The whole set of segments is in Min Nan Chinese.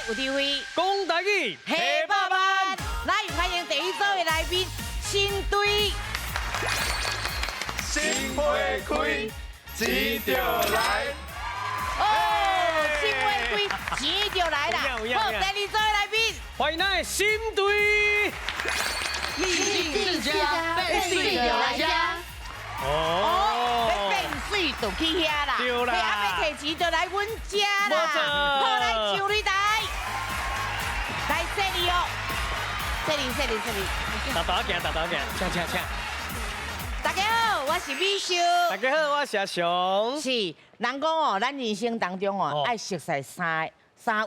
有智慧，講台語，下百萬，來歡迎第一組的來賓，新隊。心花開，錢就來。哦，心花開，錢就來啦。好，第二組的來賓，歡迎咱的新隊。立志家，變水就來遮。哦，欲變媠就去遐啦。對啦。啊，欲提錢就來阮遮啦。好，來上擂台，來設立哦，設立設立設立。大大行，大大行，請請請。大家好，我是美秀。大家好，我是阿雄。是，人講哦，咱人生當中哦，愛熟悉三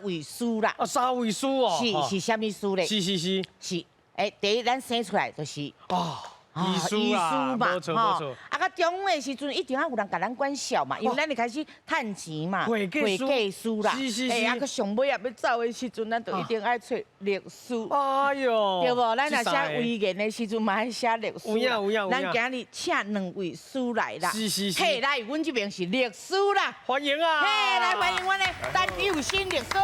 位師啦。哦，三位師哦。是是啥物師咧？是是是。是，欸，第一咱生出來就是哦。醫師嘛，無錯無錯。啊，到中午的時陣，一定愛有人共咱管束嘛，因為咱會開始趁錢嘛，會計師啦。是是是。欸，啊，閣上尾啊，欲走的時陣，咱就一定愛揣律師。哎喲，對無？咱若寫遺言的時陣，嘛愛寫律師。有影有影有影。咱今日請兩位師來啦。是是是。嘿，來，阮這邊是律師啦。歡迎啊！嘿，來歡迎阮的陳有新律師。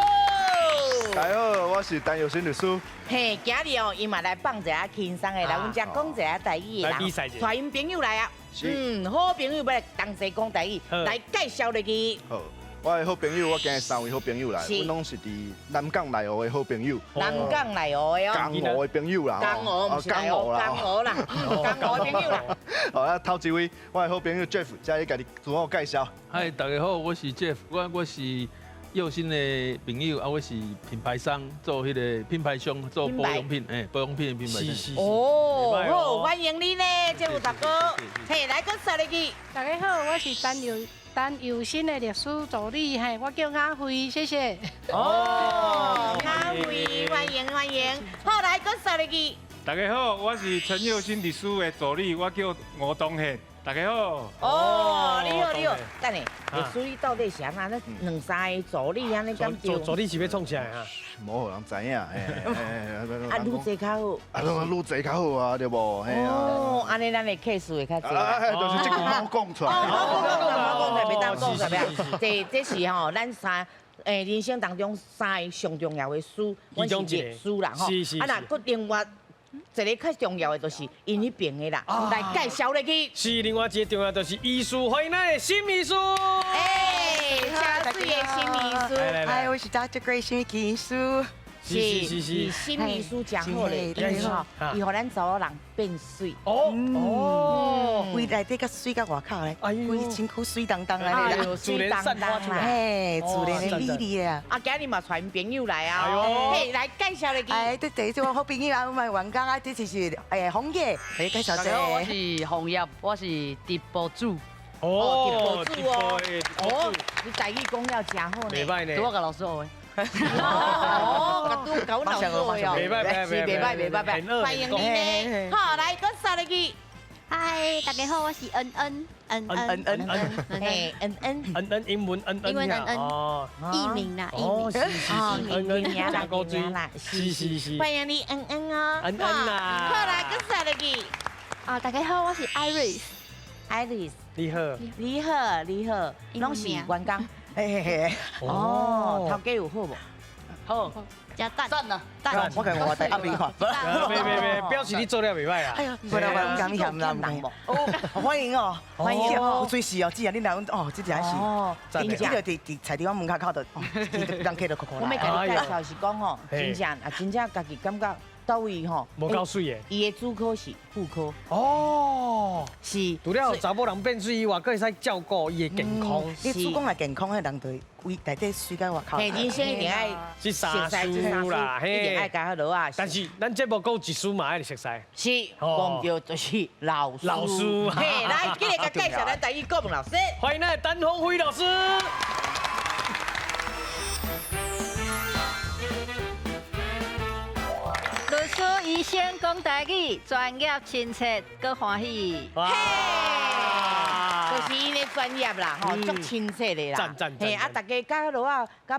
大家好，我是陳有新律師。嘿，今日哦，伊嘛來放一下輕鬆的，來阮遮講一下台語的來比賽者，帶𪜶朋友來啊。嗯，好朋友欲來同齊講台語，來介紹入去。好，我的好朋友，我今日三位好朋友來，阮攏是佇南港內湖的好朋友。南港內湖的哦。江湖的朋友啦。江湖毋是內湖，江湖啦，江湖的朋友啦。好，啊，頭一位，我的好朋友 Jeff，請你家己自我介紹。嗨，大家好，我是 Jeff，我是佑新的朋友啊，我是品牌商，做彼个品牌商，做保養品，欸，保養品的品牌商。是是。哦，好，歡迎你呢，這位大哥。嘿，來，閣說入去。大家好，我是陳有新的律師助理，嘿，我叫阿慧，謝謝。哦，阿慧，歡迎歡迎。好，來，閣說入去。大家好，我是陳佑新律師的助理，我叫吳東憲。大家好。哦，你好你好，等下，律師你到底是按怎？那兩三個助理按呢敢對？助理是欲創啥啊？無予人知影。啊，愈濟較好。啊，愈濟較好啊，對無？哦，按呢咱的 case 會較濟。啊，就是這句莫講出來。哦，莫講出來，袂當講出來。這是吼，咱三人生當中三个上重要的師，阮是律師啦吼。啊，若閣另外一个較重要的就是𪜶彼邊的啦，來介紹入去。是另外一个重要就是醫師，歡迎咱的沈醫師。欸，真媠的沈醫師。嗨，我是 Dr. Grace 沈醫師。是是是，沈醫師真好咧，吼，伊予咱查某人變媠。哦哦，規內底較媠佮外口咧，規身軀媠當當安呢啦，媠當當啦，嘿，自然的美麗啊。啊，今日嘛帶𪜶朋友來啊，嘿，來介紹入去。哎，這第一我好朋友啊，阮的員工啊，這就是紅葉，來介紹者。我是紅葉，我是直播主。哦，直播主哦，哦，你台語講了真好呢。袂䆀呢。拄我共老師學的。哦，共拄共阮老師學的哦，袂䆀是袂䆀袂䆀䆀，歡迎你呢。好，來，閣說入去。嗨，大家好，我是恩恩恩恩恩恩恩，嘿，恩恩恩恩，英文恩恩，英文恩恩，藝名啦，藝名，是是是，恩恩，加高追啦，是是是，歡迎你恩恩哦，恩恩啦，好，來，閣說入去。啊，大家好，我是 Iris，Iris，你好，你好，你好，攏是員工。嘿嘿嘿，哦，頭家有好無？好，真讚，讚啊，讚！我共我帶阿邊看，袂袂袂，表示你做了袂䆀啊！哎呀，無啦無啦，敢嫌啦，哦，歡迎哦，歡迎哦，有隨時哦，只要你來，哦，這真是，哦，真正，你就佇佇菜場門口口就，人客就扣扣我欲共你介紹是講吼，真正啊，真正家己感覺佗位吼，無夠媠的。伊的主科是婦科。哦，是。除了查某人變媠以外，閣會使照顧伊的健康。你主講的健康，彼人就會規內底媠到外口。嘿，人生一定愛這三師啦，一定愛共彼落啊。但是咱節目閣有一師嘛愛熟似。是，講著就是老師。老師。嘿，來，今日共介紹咱台語顧問老師。歡迎咱的陳峰輝老師。律師醫生講台語，專業親切，閣歡喜。嘿，就是𪜶的專業啦，吼，足親切的啦。讚讚讚。嘿，啊，大家佮彼落啊，佮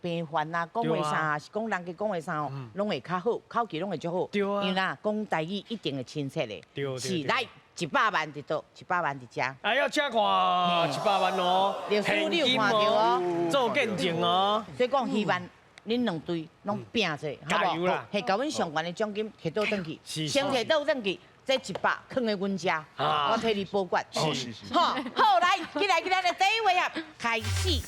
病患啊，講話啥，是講人家講話啥哦，攏會較好，口氣攏會足好。對啊。因為啦，講台語一定會親切的。對。是，來100萬佇佗？100萬佇遮。哎呦，請看，100萬哦，律師你有看著哦，做見證哦。所以講希望。恁兩隊攏拼者，加油啦！嘿，共阮上懸的獎金提倒轉去，先提倒轉去，這100囥佇阮遮，我替你保管。是是。好，好來，起來，起來，咱的第一回合開始。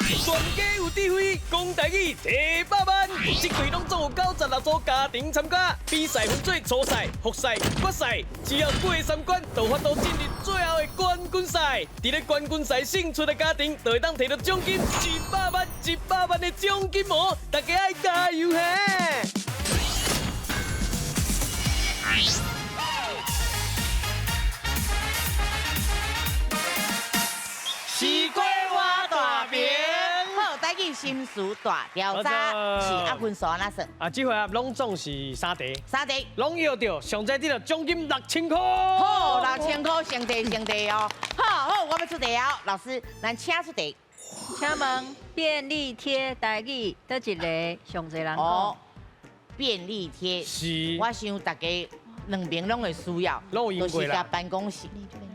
全家有智慧，講台語提百萬，這隊攏總有96組家庭參加，比賽分做初賽、複賽、決賽，只要過三關，就有法度進入最後的冠軍賽。佇咧冠軍賽勝出的家庭，就會當提到獎金100萬、100萬的獎金哦！大家愛加油嘿！西瓜我大饼。心事大调查是阿分數按怎算？啊，這回合攏總是三題，三題攏要著，上濟得著獎金6000塊。好，6000塊，上題上題哦。好好，我欲出題哦，老師，咱請出題。請問便利貼台語佗一个上濟人講？便利貼是，我想大家兩邊攏會需要，就是共辦公室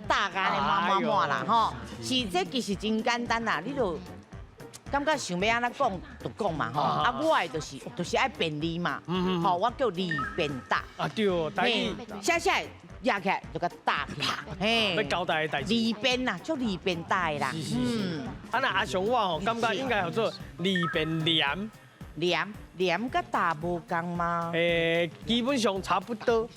大家咧滿滿滿啦，吼。是，這其實真簡單啦，你就。感覺想欲按怎講就講嘛吼，啊我的就是愛便利嘛，吼我叫利便搭。啊對，台語寫寫壓起來就共搭起來，嘿。欲交代的代誌。利便啦，足利便搭的啦。是是是。啊那阿雄我吼感覺應該叫做利便黏。黏黏佮搭無仝嗎？基本上差不多，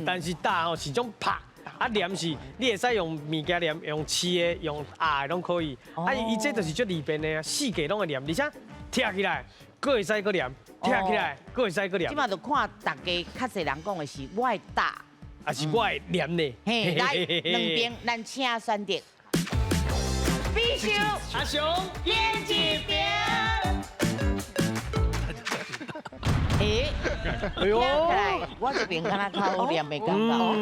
但是搭吼是種拍。啊，黏是你會使用物件黏，用黐的、用壓的攏可以。啊，伊這就是足利便的啊，四界攏會黏，而且拆起來，閣會使閣黏，拆起來，閣會使閣黏。這馬就看大家較濟人講的是我會搭，還是我會黏呢？嘿，來兩邊咱請選擇。必修阿雄演一邊。欸，哎喲，我這邊敢若較有黏的感覺。好，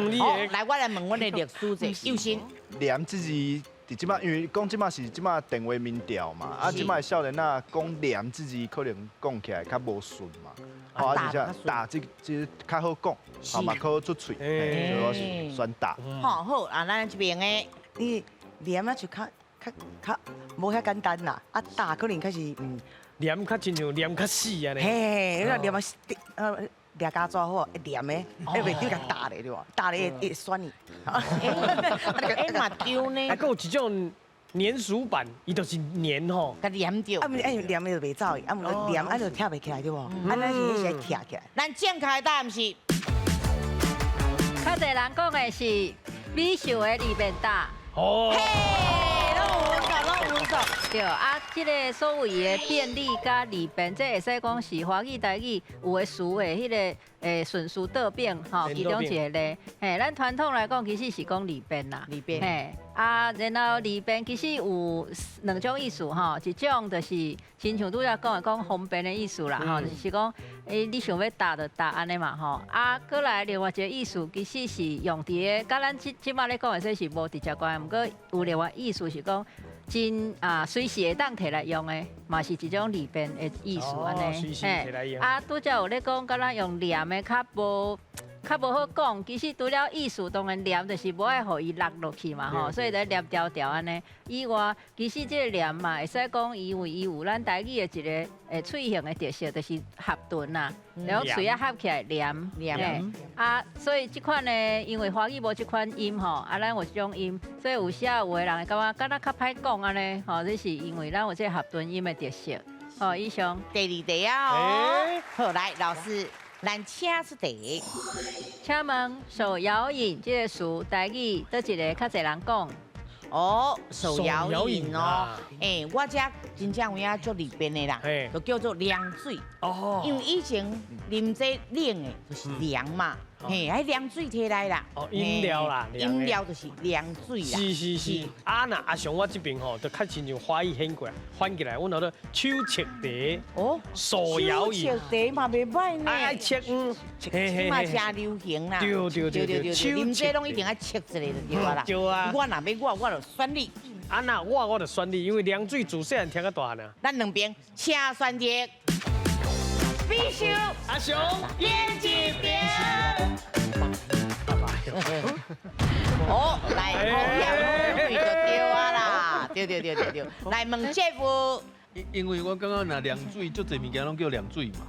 來，我來問阮的律師者，宥忻。黏這字，佇這馬，因為講這馬是這馬電話民調嘛，啊，這馬少年仔講黏這字可能講起來較無順嘛，啊，而且搭這這較好講，好嘛，較好出喙，所以我是選搭。好好，啊，咱這邊的，你黏啊就較較較無遐簡單啦，啊，搭可能較是嗯。黏較親像黏較死按呢。嘿，你黏啊，掠膠紙好，會黏的，會袂丟共打咧對無？打咧會酸你。欸嘛對呢。啊，閣有一種粘鼠板，伊就是粘吼。共黏著。啊，毋是，哎，黏的就袂走去，啊，毋過黏啊就拆袂起來對無？啊，咱是彼時愛拆起來。咱正確的答案是，較濟人講的是米秀的利便搭。哦。對啊，這个所謂的便利佮利便，這會使講是華語台語有的詞的彼个順序倒變吼，其中一个例。嘿，咱傳統來講，其實是講利便啦。利便。嘿，啊，然後利便其實有兩種意思吼，一種就是親像拄才講的講方便的意思啦吼，就是講你想欲搭就搭按呢嘛吼。啊，閣來另外一个意思，其實是用佇个，佮咱這這擺咧講的說是無直接關係，毋過有另外意思是講。真啊，隨時會當提來用的，嘛是一種利便的意思按呢。嘿，啊，拄才有咧講，敢若用黏的較無好講。其實除了意思，當然黏就是無愛予伊落落去嘛吼，所以咧黏條條按呢。以外，其實這个黏嘛，會使講，因為伊有咱台語的一个喙型的特色，就是合唇啦，然後喙仔合起來黏黏。啊，所以這款呢，因為華語無這款音吼，啊，咱有這種音，所以有時仔有的人會感覺敢若較歹講按呢，吼，這是因為咱有這个合唇音的特色。好，以上第二題啊，哦，好，來，老師，咱請出題。請問手搖飲這个詞台語佗一个較濟人講？哦，手搖飲哦，欸，我這真正有影足利便的啦，就叫做涼水。哦，因為以前啉這冷的，就是涼嘛，嘿，彼涼水提來啦。哦，飲料啦，飲料就是涼水啦。是是是。啊，那阿雄我這邊吼，就較親像華語顯過來，翻過來，阮叫做手切茶。哦，手搖飲。手切茶嘛袂歹呢。愛切，嗯，這嘛誠流行啦。對對對對對。啉這攏一定愛切一个就對啦。對啊。我若欲我就選你。啊那我就選你，因為涼水自細漢聽到大漢啊。咱兩邊請選擇。必修阿雄演一遍。哦，來，好險，就對啊啦，對對對對對。來問姐夫，因为我感觉若凉水，足济物件拢叫凉水嘛，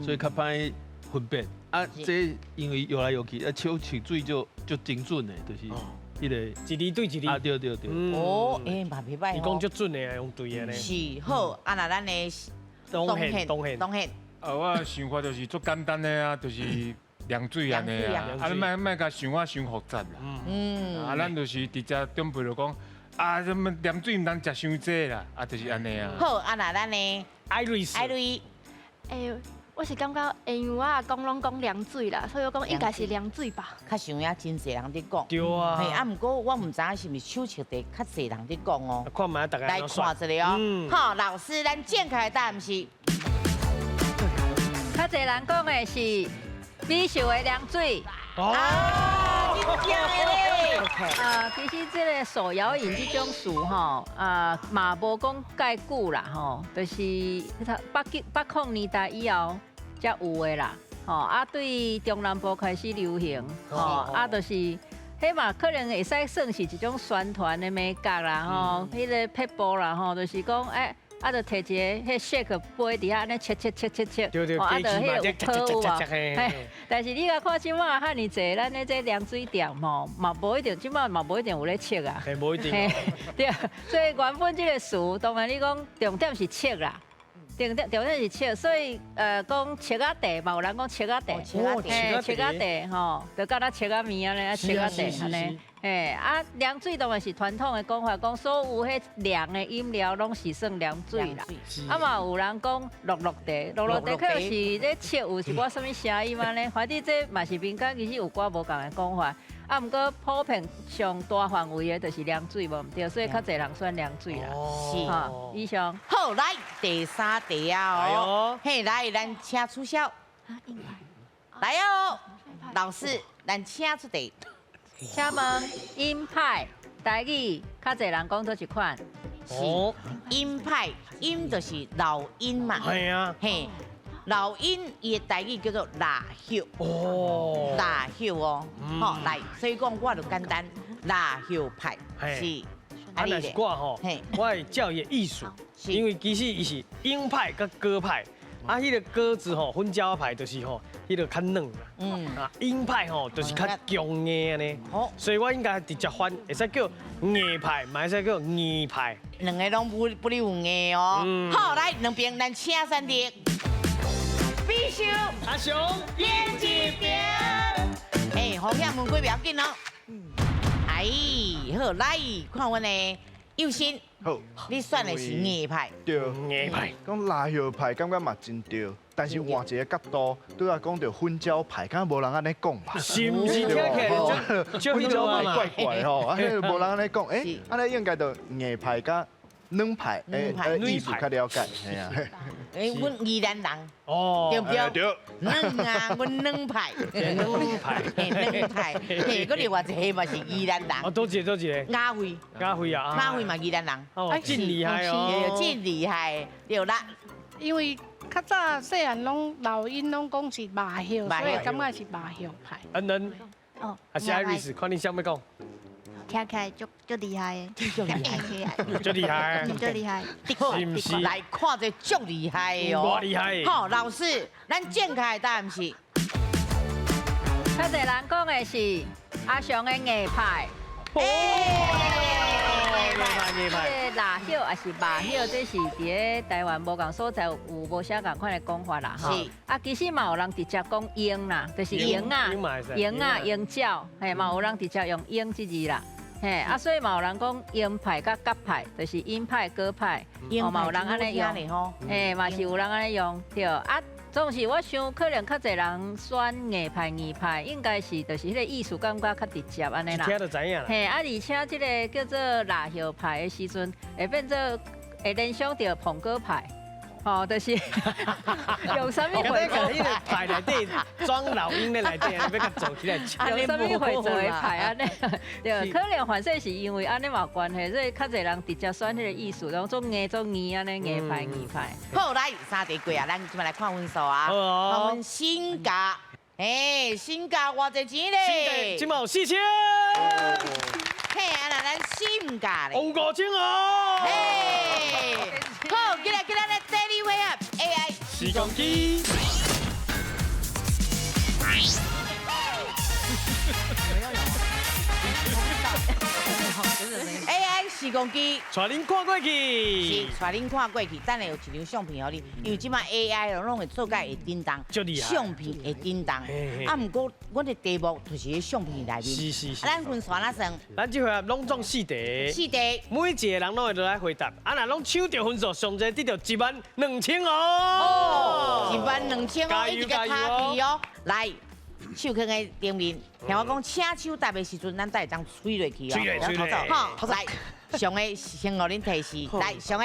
所以较歹分辨。啊，这因为摇来摇去，啊，手测水就足精准的，就是彼个一字对一字。啊，对对对。哦，欸，嘛袂䆀。伊讲足准的，用对的呢。是好，啊，若咱的东宪，东宪，东宪。啊，我的想法就是足简单的啊，就是凉水按呢啊，啊，你莫莫共想啊伤复杂啦。啊，咱就是直接长辈就讲，啊，什么凉水毋通食伤济啦，啊，就是按呢啊。好，啊，若咱的艾瑞斯，艾瑞，欸，我是感觉，因为我阿公拢讲凉水啦，所以我讲应该是凉水吧。较像遐真济人伫讲。对啊。嘿，啊，毋过我毋知影是毋是手册地较济人伫讲哦。看觅大家来看一下哦。好，老师，咱正确的答案是。较济人讲的是美秀的凉水。哦。真正的咧。啊，其实这个手摇饮这种词吼，啊，嘛无讲盖久啦吼，就是80年代以后才有的啦，吼啊，对中南部开始流行，吼啊，就是彼嘛可能会使算是一种宣传的美感啦，吼，彼个撇步啦，吼，就是讲欸。啊，就提一个彼 shake 杯伫遐按呢切切切切切，啊，就彼个有泡有无？嘿，但是你若看这马遐尔济，咱咧这凉水店吼，嘛无一定，这马嘛无一定有咧切啊。嘿，无一定。对，所以原本这个词，当然你讲重点是切啦，重点重点是切，所以讲切仔茶嘛，有人讲切仔茶，嘿，切仔茶吼，就敢若切仔面按呢，啊切仔茶按呢。嘿，啊，凉水当然是传统的讲法，讲所有彼凉的饮料拢是算凉水啦。啊嘛有人讲漉漉茶，漉漉茶可能是咧切有一寡啥物声音按呢，反正这嘛是民间其实有寡无仝的讲法。啊，毋过普遍上大范围的就是凉水，无毋对，所以较济人选凉水啦。是，以上。好，来第三题啊哦，嘿，来，咱请出痟。来哦，老师，咱请出题。请问鹰派台语较济人讲佗一款？是鹰派，鹰就是老鹰嘛。系啊。嘿，老鹰伊的台语叫做腊叶。哦。腊叶哦，好来，所以讲我就简单，腊叶派是。啊，若是我吼，我会照伊的意思，因为其实伊是鹰派佮鸽派。啊，彼个鸽子吼，粉鸟派就是吼，彼个较软啦。啊，鹰派吼就是较强硬按呢。所以我应该直接翻，会使叫硬派，嘛会使叫硬派。两个拢不不有硬哦。好，来两边咱请选择。必修阿雄编一边。哎，风险问过不要紧哦。哎，好，来看阮的佑兴。好，你选的是硬派。对，硬派。讲腊叶派感觉嘛真对，但是换一个角度，拄仔讲著粉鸟派，敢无人按呢讲吧？是毋是听起来就粉鸟派怪怪吼，按呢无人按呢讲，欸，按呢应该就硬派佮软派，欸，意思较了解，嘿啊。欸，阮宜兰人，哦，对不对？对。软啊，阮软派。软派。嘿，软派。嘿，阁另外一个嘛是宜兰人。哦，佗一个，佗一个。雅慧。雅慧啊。雅慧嘛宜兰人。哦，真厉害哦。真厉害，对啦。因为较早细汉拢老鹰拢讲是马叶，所以感觉是马叶派。恩恩。哦。还是艾瑞斯，看你想欲讲。听起来足足厉害的，足厉害，足厉害，足厉害，是毋是？来看这足厉害的哦，偌厉害。好，老师，咱正确的答案是，较济人讲的是阿雄的硬派。哦，硬派硬派。这个腊叶还是马叶，这是伫咧台湾无仝所在有无啥仝款的讲法啦。是。啊，其实嘛有人直接讲鹰啦，就是鹰啊，鹰啊，鹰鸟，嘿，嘛有人直接用鹰这字啦。嘿，啊，所以嘛有人讲鹰派佮鸽派，就是鹰派、鸽派，嘛有人按呢用，嘿，嘛是有人按呢用，对。啊，总是我想可能较济人选硬派、硬派，应该是就是彼个意思感觉较直接按呢啦。一听就知影啦。嘿，啊，而且这个叫做腊叶派的时阵，会变做会联想到苹果派。哦，就是用啥物货做？彼个派内底装老鹰的内底，欲共做起来。用啥物货做的派按呢？对，可能反正是因为按呢嘛有关系，所以较济人直接选彼个意思，拢做硬做硬按呢，硬派硬派。好，来三题过啊，咱这摆来看分数啊。看阮身价，哎，身价偌济钱咧？这摆有4000。嘿，啊，那咱身价咧？有5000哦。嘿，好，进来进来来，第二回合 AI 时光机。AI 时光机，带恁看过去，是带恁看过去。等下有一张相片予你，因为这摆 AI 拢会做甲会叮当，相片会叮当。啊，毋过阮的题目就是彼相片内面。是是是。咱分数按怎算？咱这回合拢总四题。四题。每一个人拢会落来回答。啊，若拢抢著分数，上济得到12000哦。12000哦，一直共卡去哦。来。手囥在顶面，听我讲，请手答的时阵，咱才会当吹落去哦。吹咧，吹咧。好，来，上个先予恁提示，来，上个。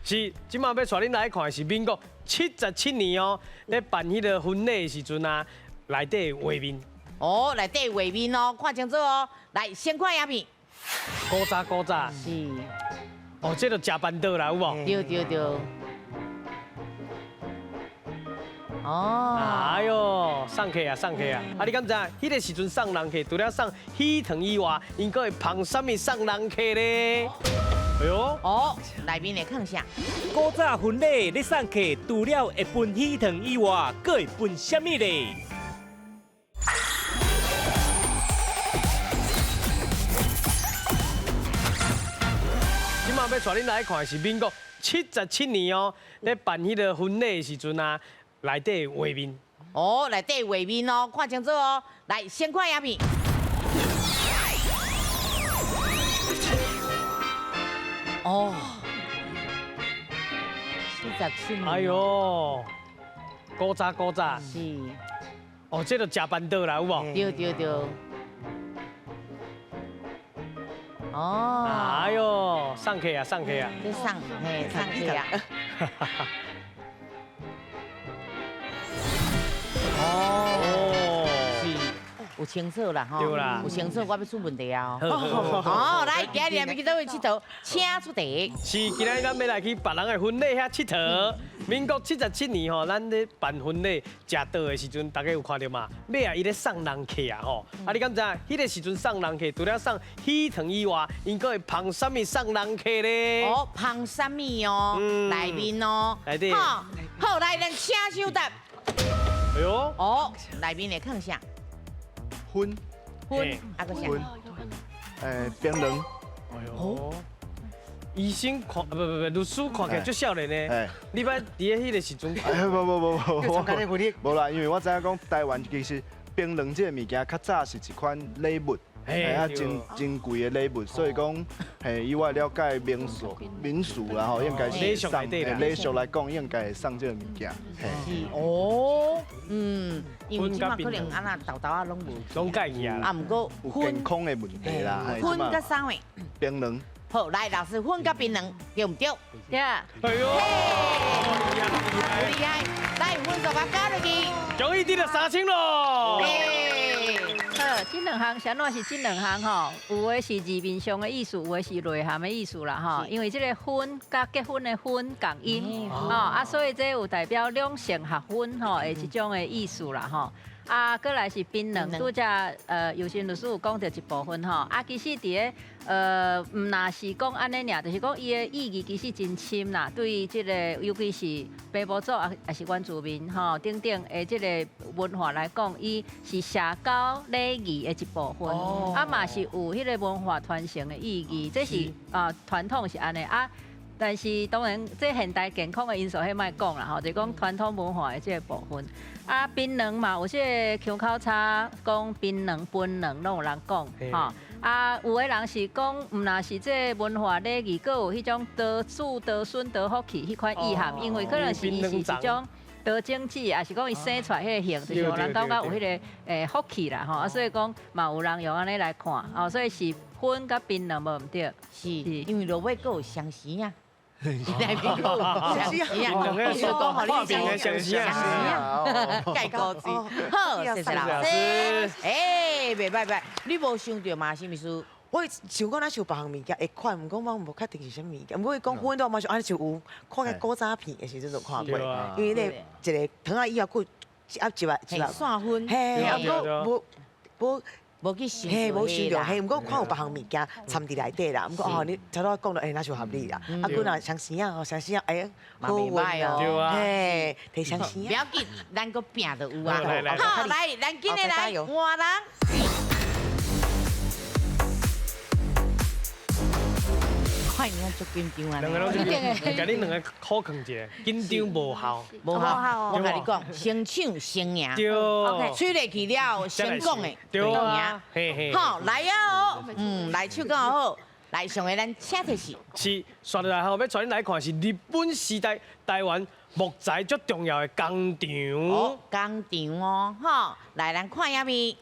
是，这马要带恁来看的是民国77年哦，咧办彼个婚礼的时阵啊，内底画面。哦，内底画面哦，看清楚哦。来，先看影片。古早古早。是。哦，这就食办桌啦，有无？对对对。哦，哎呦，送客啊，送客啊！啊，你敢知影？彼个时阵送人客，除了送喜糖以外，𪜶阁会捧啥物送人客咧？哎呦，哦，内面会囥啥？古早婚礼咧送客，除了会分喜糖以外，阁会分啥物咧？这马要带恁来看的是民国77年哦，咧办彼个婚礼的时阵啊。内底画面。哦，内底画面哦，看清楚哦。来，先看影片。哦，77年。哎呦，古早古早。是。哦，这就食办桌啦，有无？对对对。哦。哎呦，送客啊，送客啊。这送，嘿，送客啊。哦，是，有清楚啦吼，对啦，有清楚，我欲出问题啊！哦，来，今日欲去佗位𨑨迌，请出题。是，今日咱欲来去别人的婚礼遐𨑨迌。民国77年吼，咱咧办婚礼食桌的时阵，大家有看著嘛？尾啊，伊咧送人客啊吼。啊，你敢知影？彼个时阵送人客，除了送喜糖以外，𪜶阁会捧啥物送人客咧？哦，捧啥物哦？内面哦，内底。好，好，来，咱请手答。哎呦！哦，内面会囥啥？薰。薰，啊阁啥？槟榔。哎呦！医生看，不不不，律师看起来足少年呢。你捌伫咧彼个时阵？哎，无无无无，无啦，因为我知影讲台湾其实槟榔这个物件较早是一款礼物。嘿啊，真真贵的礼物，所以讲，嘿，以我了解民俗民俗啦吼，应该是送礼俗来讲，应该会送这个物件。是哦，嗯，因为这马可能按那豆豆啊拢无，拢改去啊。啊，毋过有健康的问题啦。薰佮啥物？槟榔。好，来老师，薰佮槟榔对毋对？对。哎呦，厉害！来，分数共加落去。终于得了3000咯。好，这两项啥物是这两项吼？有的是字面上的意思，有的是内涵的意思啦吼。因为这个婚佮结婚的婚仝音，吼啊，所以这有代表两性合婚吼的这种的意思啦吼。啊，阁来是槟榔，拄才尤新律师有讲著一部分吼。啊，其实伫咧毋若是讲按呢尔，就是讲伊的意义其实真深啦。对于这个，尤其是平埔族啊，抑是原住民吼等等的这个文化来讲，伊是社交礼仪的一部分，啊嘛是有彼个文化传承的意义。这是啊传统是按呢啊。但是当然，这现代健康的因素，彼莫讲啦吼，就讲传统文化的这个部分。啊，槟榔嘛，有这个腔口差，讲槟榔、槟榔拢有人讲吼。啊，有的人是讲，毋若是这个文化礼仪，阁有彼种多子多孙多福气彼款意涵，因为可能是伊是一种多种子，抑是讲伊生出来彼个形，就是予人感觉有彼个福气啦吼。啊，所以讲嘛有人用按呢来看，哦，所以是薰佮槟榔无毋对。是，因为落尾阁有相思啊。内面阁有相思啊，意思讲予你相思啊，盖高子。好，谢谢老师。哎，袂䆀䆀，你无想著嘛？啥物事？我想讲咱想别项物件会款，毋过我无确定是啥物件。毋过伊讲薰我嘛想按呢就有看个古早片的时阵就看过，因为咧一个糖仔以后佫一盒一盒一盒散薰，嘿，啊，毋过无无。无去想，嘿，无想著，嘿，毋过看有别项物件掺伫内底啦，毋过哦，你头拄仔讲到，哎，那就合理啦。啊，阮若相生啊，吼，相生啊，哎，好运哦，嘿，提相生。不要紧，咱阁拼就有啊。好，来，咱今日来换人。快，你足紧张啊！两个拢紧张，共你两个考劝一下，紧张无效，无效。我共你讲，先抢先赢。对。吹落去了，先讲的对赢。好，来啊哦，来手讲好，来上个咱请提示。是，刷落来吼，欲带恁来看是日本时代台湾木材足重要的工厂。哦，工厂哦，吼，来咱看影片。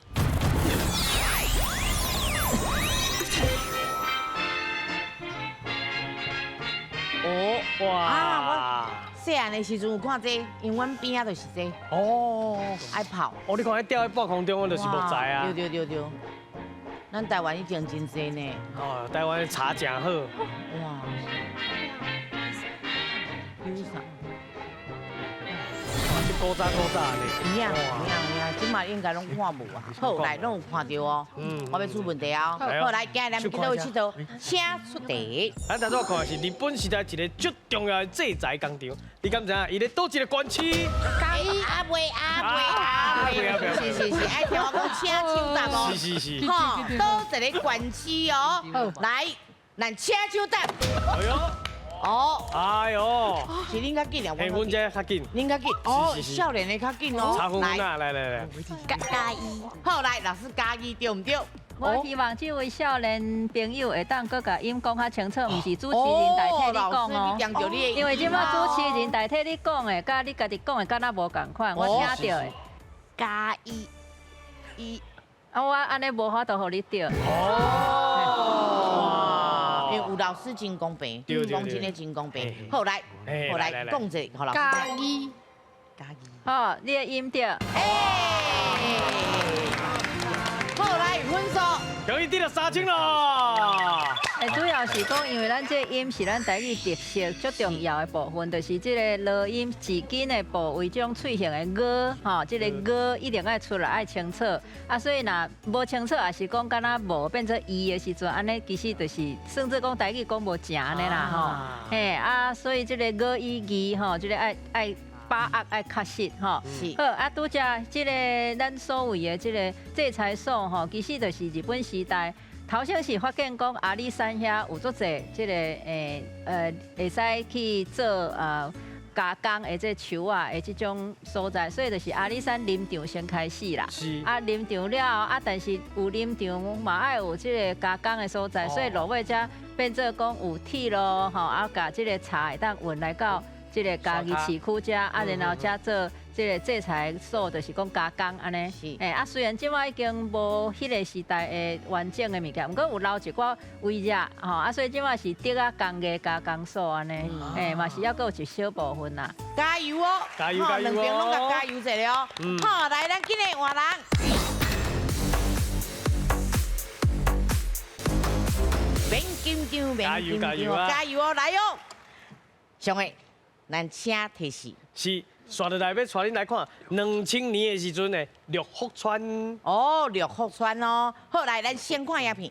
哦，哇！啊，我细汉的时阵有看这个，因为阮边仔就是这个。哦，爱跑。哦，你看彼吊在半空中，就是木材啊。对对对对。咱台湾以前真济呢。哦，台湾的茶真好。哇。有啥？古早古早的。有影有影有影，这马应该拢看无啊。好，来拢有看著哦。我欲出问题哦。好，来，今日咱去佗位𨑨迌，请出题。咱头拄看的是日本时代一个足重要的制材工厂，你敢知影？伊咧佗一个县市？嘉义阿妹阿妹阿妹，是是是，爱听我讲，请手答哦。是是是。吼，佗一个县市哦。来，咱请手答。哎呦。哦，哎呦，是恁较紧啊？嘿，阮这较紧。恁较紧哦，少年的较紧哦。差分啊，来来来，嘉义。好，来，老师嘉义对毋对？我希望这位少年朋友会当阁共音讲较清楚，毋是主持人代替你讲哦。因为这摆主持人代替你讲的，佮你家己讲的敢若无仝款，我听著的。嘉义，一，啊，我按呢无法度予你对。因为有老师真公平，讲真的真公平。好来，好来，讲一下，予老师。嘉义，嘉义。好，你的音对。哎，好来，分数。恭喜得了3000咯。哎，主要是讲，因为咱这音是咱台语特色足重要的部分，就是这个濁音舌根的部位，这种喙形的濁，吼，这个濁一定爱出来，爱清楚。啊，所以若无清楚，也是讲敢若无变做伊的时阵，按呢其实就是算做讲台语讲无正按呢啦，吼。嘿，啊，所以这个濁语字吼，这个爱爱把握爱确实吼。好，啊，拄才这个咱所谓的这个制裁所吼，其实就是日本时代。头先是发现讲阿里山遐有足济这个会使去做加工的这树仔的这种所在，所以就是阿里山林场先开始啦。是。啊，林场了后啊，但是有林场嘛爱有这个加工的所在，所以落尾才变做讲有铁路吼，啊，共这个柴会当运来到这个嘉义市区遮，啊，然后才做。这个制裁所就是讲加工按呢，欸啊，虽然这摆已经无彼个时代的完整的物件，毋过有留一寡遗迹吼，啊，所以这摆是竹仔工艺加工所按呢，欸，嘛是犹阁有一小部分啦。加油哦！加油加油！两边拢共加油一下哦。好，来，咱今日换人。免紧张，免紧张，加油哦，来哦！上个，咱请提示。是。刷落来欲带恁来看2000年的时阵的六福村。哦，六福村哦。好，来，咱先看影片。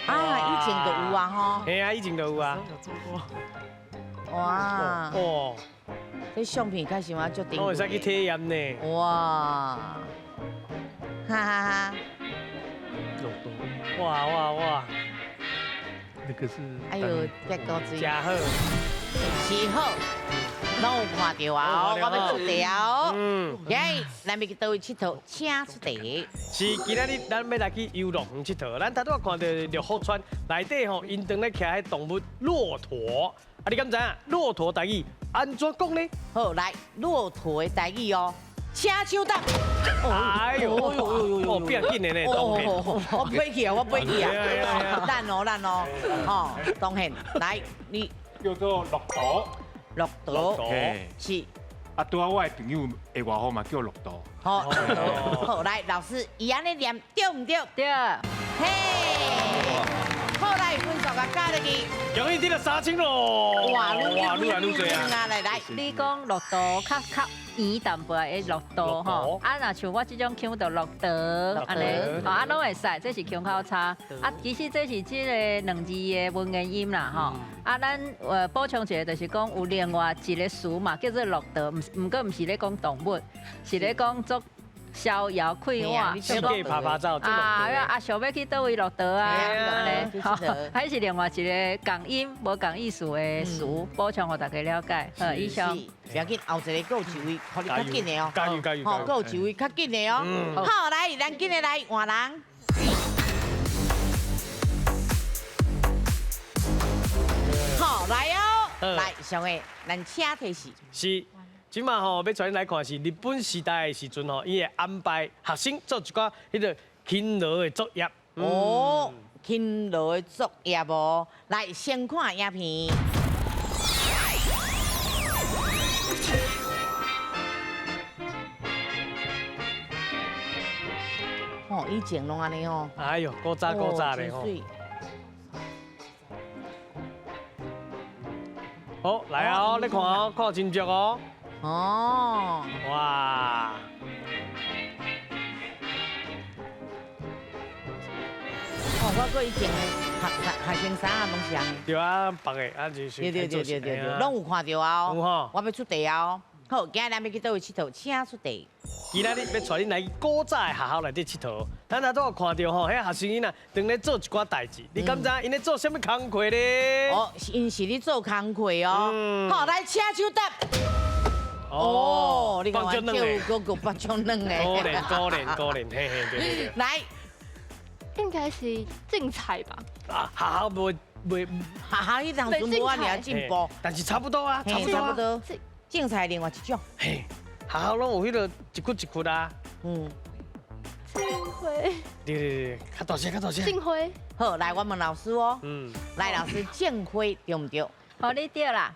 啊，以前就有啊，吼。嘿啊，以前就有啊。哇。哦。这相片开始我足珍贵。我会使去体验呢。哇。哈哈哈。哇哇哇！那个是，哎呦，结果水，真好，是好，拢有看著啊！我欲出题啊！哦，来，咱欲去佗位𨑨迌，请出题。是，今仔日咱欲来去游乐园𨑨迌。咱头拄仔看著六福村内底吼，𪜶当咧骑彼动物骆驼。啊，你敢知影骆驼台语按怎讲呢？好，来，骆驼的台语哦。请手答。哎呦，哦，变紧的呢，当然。我飞去啊，我飞去啊。烂哦，烂哦，哦，当然。来，你叫做骆驼。骆驼，是。啊，拄仔我的朋友的外号嘛叫骆驼。好，好，来，老师，伊按呢念对毋对？对。嘿，好，来，分数共加入去。恭喜得了3000咯！哇，哇，愈来愈濟啊！來來，你講樂道較較圓淡薄的樂道吼，啊，若像我這種腔就樂道按呢，吼啊攏會使，這是腔口差。啊，其實這是這个兩字的文言音啦吼。啊，咱補充一下，就是講有另外一个詞嘛，叫做樂道，毋過毋是咧講動物，是咧講做逍遙快活，四界趴趴走啊！啊，想欲去佗位樂道啊，按呢，吼，彼是另外一个仝音無仝意思的詞，補充予大家了解。好，以上。不要緊，後一个閣有一位，予你較緊的哦。加油加油！好，閣有一位較緊的哦。好，來，咱緊的來換人。好，來哦，來，上個，咱請提示。是。這馬吼欲帶恁來看是日本時代的時陣吼，伊會安排學生做一寡彼个勤勞的作業。哦，勤勞的作業哦，來先看影片。哦，以前攏按呢哦。哎喲，古早古早的吼。好，來哦，你看哦，看真足哦。哦，哇！哦，我阁以前學學生衫啊，攏是按呢。對啊，白的啊，就是。對對對對對對，攏有看著啊。有吼。我欲出題啊哦。好，今仔咱欲去佗位𨑨迌，請出題。今仔日欲帶恁來古早的學校內底𨑨迌。咱頭拄有看著吼，彼學生囡仔當咧做一寡代誌，你敢知𪜶咧做啥物工課咧？哦，𪜶是咧做工課哦。好，來請手答。哦，你看我叫哥哥放足軟的。可憐可憐可憐，嘿嘿對對對。來，應該是競彩吧？啊，學校袂袂，學校彼當陣無遐爾進步，但是差不多啊，差不多。差不多。競彩另外一種。嘿，學校攏有彼个一窟一窟啊。嗯。種花。對對對，較大聲較大聲。種花。好，來我問老師哦。嗯。來，老師，種花對毋對？好，你對啦。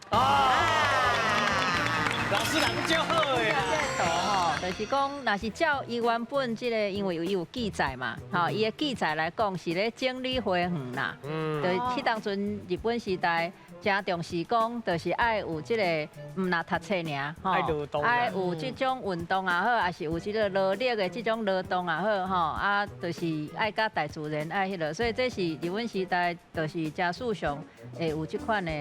老師人足好的。這个圖吼，就是講，若是照伊原本這个，因為伊有記載嘛，吼，伊的記載來講是咧整理花園啦。嗯。就彼當陣日本時代，誠重視講，就是愛有這个，毋若讀冊爾，吼，愛有這種運動也好，抑是有這个勞力的這種勞動也好，吼，啊，就是愛佮大自然愛彼落，所以這是日本時代，就是誠時尚會有這款的，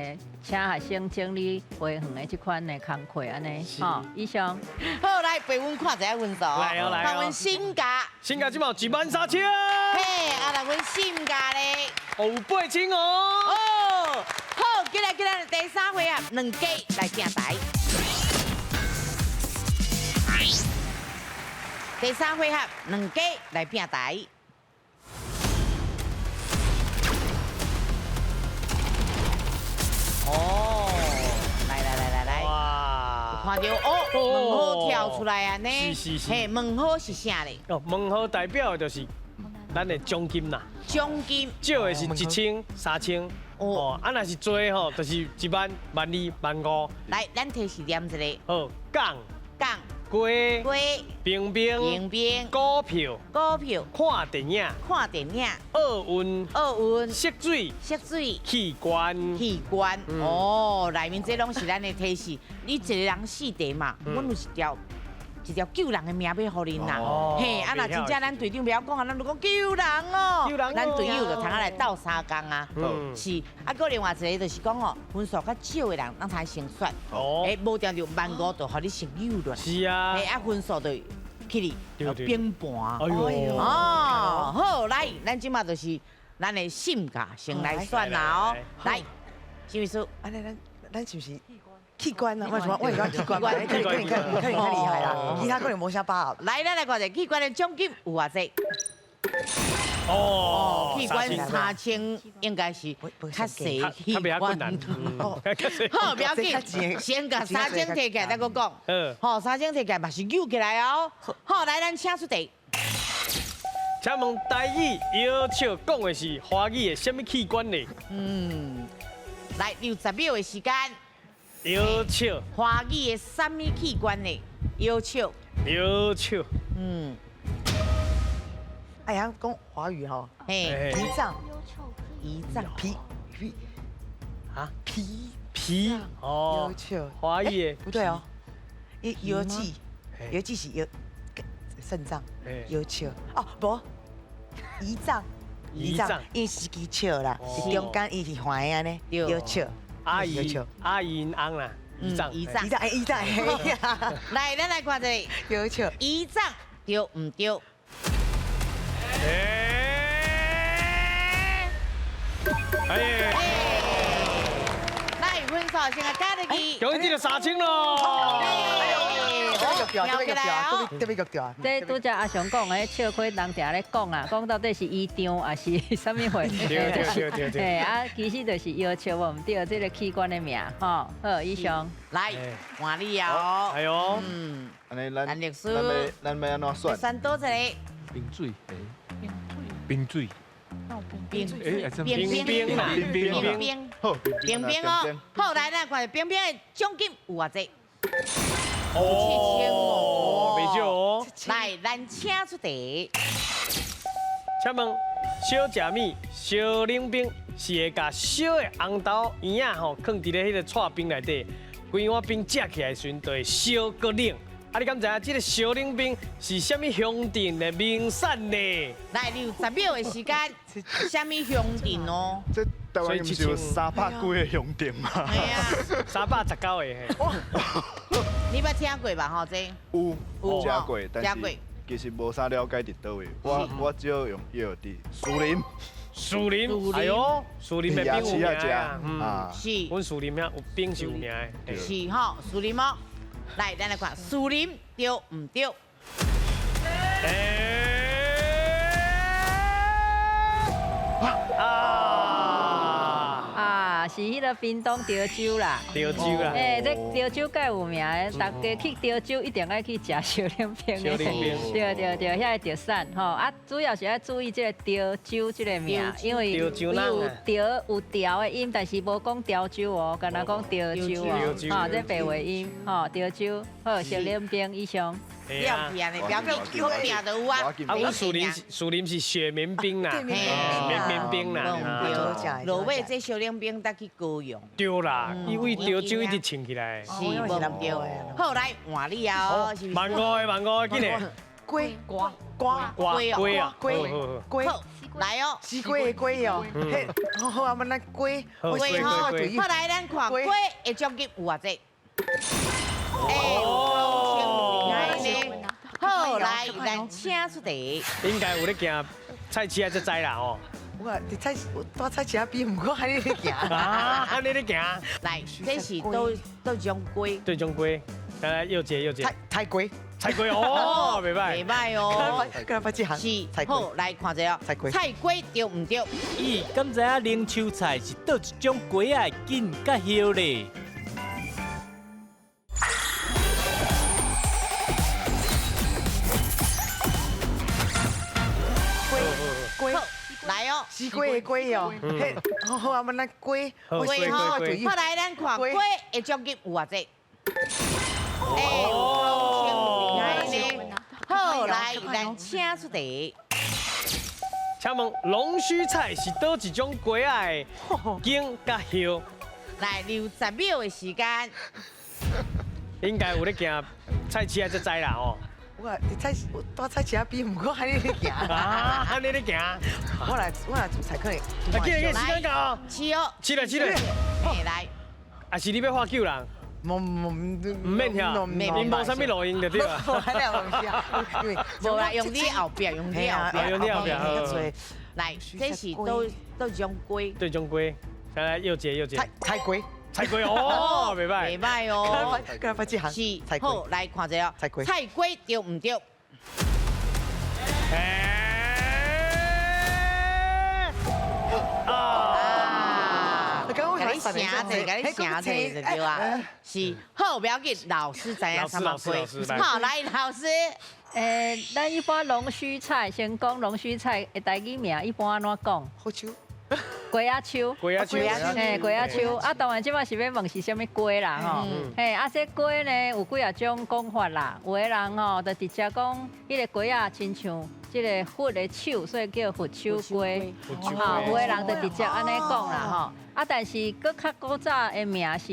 請學生整理花園的這款的工課按呢，吼，以上。好，來陪阮看一下分數。來哦來哦。看阮新家。新家這馬有13000。嘿，啊，來阮新家咧。有8000哦。哦，好，今日今日第三回合，兩家來拼台。第三回合，兩家來拼台。哦，來來來來來，哇！看著哦，問號跳出來啊呢？是是是。嘿，問號是啥咧？哦，問號代表的就是咱的獎金啦。獎金。少的是1000、3000。哦。啊，若是濟吼，就是1萬、12000、15000。來，咱提示念一个。好，槓。槓。雞。雞。平平。平平。股票。股票。看電影。看電影。奧運。奧運。色水。色水。器官。器官。哦，內面這攏是咱的提示。你一個人四題嘛，阮有一條一條救人的命欲予恁啦。嘿，啊，若真正咱隊長袂曉講啊，咱就講救人哦。救人哦。咱隊友就通仔來鬥相共啊。是，啊，閣另外一個就是講哦，分數較少的人，咱才先選。哦。欸，無定著15,000就予你先扭落來。是啊。嘿，啊，分數就去哩平盤。哎喲。哦，好，來，咱這馬就是咱的性格先來選啦哦。來，什麼意思？按呢，咱是毋是？器官啊，為什麼？為什麼器官？可能可能可能較厲害啦，其他可能無啥把握。來，咱來看一下器官的獎金有偌濟？哦，器官3000應該是較細器官。好，不要緊，先共3000提起來，再閣講。好，3000提起來嘛是扭起來哦。好，來，咱請出題。請問台語搖笑講的是華語的啥物器官呢？嗯，來，有10秒的時間。搖笑。華語的啥物器官呢？搖笑。搖笑。嗯。哎呀，講華語吼。嘿。胰臟。胰臟。脾脾。啊？脾脾哦，华语的不对哦，腰子，腰子是腰肾脏，腰笑哦，无胰脏，胰脏，伊是支笑啦，是中间伊是横的按呢，腰笑，阿姨阿姨𪜶翁啦，胰脏胰脏胰脏胰脏，来，咱来看一下，腰笑，胰脏对毋对？哎，来分数先来加入去，恭喜你就3000咯！特别特别特这拄才阿雄讲的，笑亏人定咧讲啊，讲到底是胰脏还是啥物货？对对对对。嘿啊，其实就是腰笑无毋对，这个器官的名吼。好，以上。来，换你哦。哎呦，嗯，按呢，咱律师，咱欲按怎选？选佗一个？冰水，冰水。冰冰冰冰冰冰，好，冰冰哦，好，来，咱看冰冰的奖金有偌济？哦，袂少哦。来，咱请出题。请问，烧食物、烧冷冰是会共烧的红豆圆仔吼，囥伫咧彼个蔡冰内底，规碗冰食起来的时阵，就会烧阁冷。啊，你敢知影这个烧冷冰是啥物乡镇的名产呢？来，你有10秒的时间，啥物乡镇哦？这台湾毋是有300几个乡镇吗？系啊，319个。你捌听过吧？吼，这有有食过，但是其实无啥了解伫佗位。我只有用药伫树林，树林，哎呦，树林的冰有名啊，是，阮树林遐有冰是有名的，是吼，树林哦。来，咱来看树林对毋对？啊，是彼个屏东潮州啦，潮州啦。欸，这潮州盖有名的，大家去潮州一定爱去食烧冷冰的。烧冷冰。对对对，遐个特产吼啊，主要是爱注意这个潮州这个名，因为有潮有潮的音，但是无讲潮州哦，干焦讲潮州哦，吼，这白话音吼，潮州好，烧冷冰以上。了去啊！你不要紧，我拼就有啊。啊，阮树林树林是雪绵冰啦，绵绵冰啦。对，落尾这烧冷冰得去高雄。对啦，因为潮州一直穿起来。是，无对。好，来换你啊！万五个，万五个，紧嘞。龟瓜瓜龟啊！龟龟。来哦，西瓜的瓜哦，嘿，好好啊，我来龟龟吼。好，来咱看龟的奖金有偌济？好，来，咱请出题。应该有咧行菜市仔才知啦吼。我伫菜，我蹛菜市仔边，毋过按呢咧行。啊，按呢咧行。来，这是佗佗种鸡？佗种鸡，来来，又接又接。菜龟，菜龟哦，袂歹。袂歹哦。敢若捌这项。是。好，来看一下。菜龟。菜龟对毋对？咦，敢知影龙秋菜是佗一种鸡仔的茎佮叶咧？来哦，西瓜的瓜哦，嘿，好好啊，我来瓜，瓜吼，好来咱看瓜的奖金有偌济？好，来，咱请出题。请问龙须菜是佗一种瓜仔的茎佮叶？来，你有10秒的时间。应该有咧行菜市仔才知啦吼。我伫菜，我蹛菜市仔边，毋过按呢咧行。啊，按呢咧行。我来，我来煮菜可能。啊，紧紧，时间到哦。是哦。是嘞，是嘞。来。啊，是你欲喝酒人？无无毋免遐，𪜶无啥物路用就对啊。无啦，用你后壁，用你后壁，用你后壁。来，这是佗佗种鸡？佗种鸡，来来，又接又接。菜龟。菜龟哦，袂歹，袂歹哦。敢若捌这项。是，好，来看一下。菜龟。菜龟对毋对？啊！共你写者，共你写者就对啊。是，好，不要紧，老师知影啥物龟。好，来，老师。咱一般龙须菜，先讲龙须菜的台语名，一般按怎讲？好手。鸡仔手，鸡仔手，嘿，鸡仔手。啊，当然这摆是欲问是啥物鸡啦吼。嘿，啊，这鸡呢有几仔种讲法啦。有的人吼就直接讲，彼个鸡仔亲像這个佛的手，所以叫佛手瓜。吼，有的人就直接按呢講啦吼。啊，但是閣較古早的名是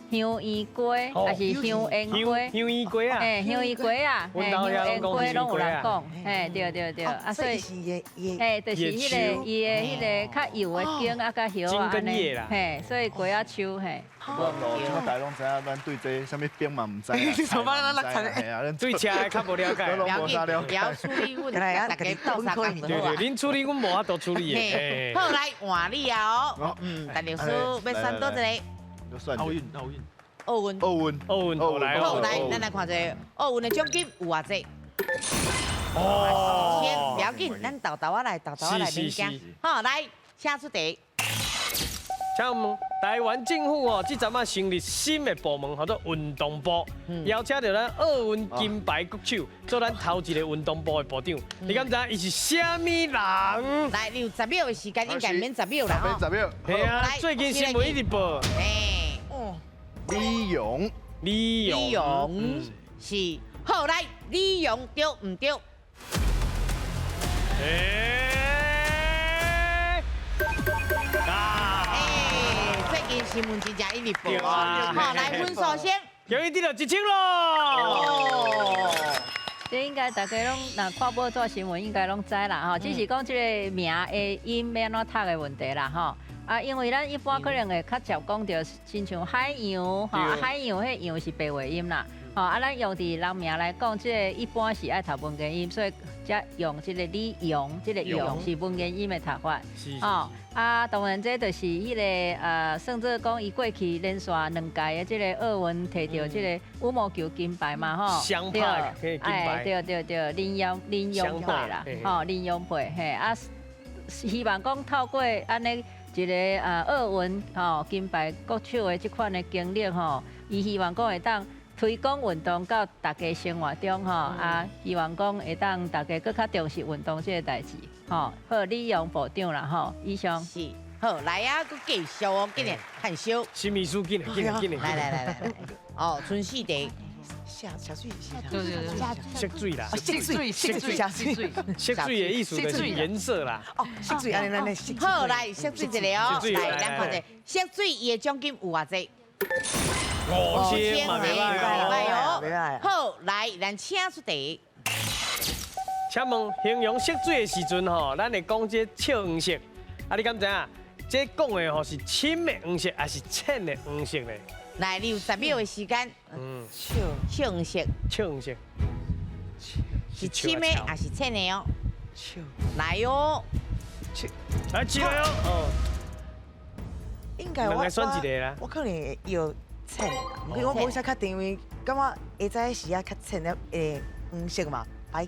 香圓瓜，還是香煙瓜？香圓瓜啊！嘿，香圓瓜啊，嘿，香煙瓜攏有人講，嘿，對對對，啊，所以，嘿，就是彼个伊的彼个較幼的莖啊，佮葉仔按呢，嘿，所以瓜仔樹嘿。我大家攏知影，咱對這啥物兵嘛毋知。對車的較無了解。不要緊，不要處理阮，大家鬥相共。對對，恁處理阮無法度處理的。好，來換你啊哦，陳律師欲選佗一个？奧運，奧運，奧運，奧運，奧運，來，好來，咱來看一下奧運的獎金有偌濟？哦，先不要緊，咱豆豆仔來，豆豆仔來免驚。好，來，請出題。請問台灣政府哦，這陣仔成立新的部門，叫做運動部，邀請著咱奧運金牌國手做咱頭一个運動部的部長。你敢知影伊是啥物人？來，你有10秒的時間，應該免10秒啦。免10秒。係啊，最近新聞一直報。李勇，李勇，李勇是好來，李勇對毋對？新聞真正一直報啊！好，來分數先，恭喜得到1000咯。這應該大家攏若看報紙新聞，應該攏知啦吼。只是講這个名的音欲按怎讀的問題啦吼。啊，因為咱一般可能會較常講著，親像海洋吼，海洋彼洋是白話音啦。吼，啊，咱用佇人名來講，這个一般是愛讀文言音，所以才用這个李勇，這个勇是文言音的讀法。吼，啊，當然這就是彼个算做講伊過去連續兩屆的這个奧運摕著這個羽毛球金牌嘛，吼。雙拍金牌。對對對，林洋配啦，吼，林洋配，嘿，啊，希望講透過按呢一个奧運吼金牌國手的這款的經歷吼，伊希望講會當推廣運動到大家生活中吼，啊，希望講會當大家閣較重視運動這个代誌，吼。好，李勇部長啦，吼，以上。是，好，來啊，閣繼續哦，緊來看燒。新秘書，緊來，緊來，緊來。來來來來來，哦，春四題。下水是色水啦，色水，色水，色水，色水的意思就是顏色啦。哦，色水，按呢按呢。好，來色水一个哦，來，咱看者，色水伊的獎金有偌濟？5000嘛，袂歹哦。好，來，咱請出題。請問形容色水的時陣吼，咱會講這笑黃色，啊，你敢知影？這講的吼是深的黃色，還是淺的黃色呢？來，你有10秒的時間。笑黃色。笑黃色。是深的還是淺的哦？來哦。來，起來哦。應該我我可能會用淺，因為我無啥確定，因為感覺下早時啊較淺的黃色嘛，哎，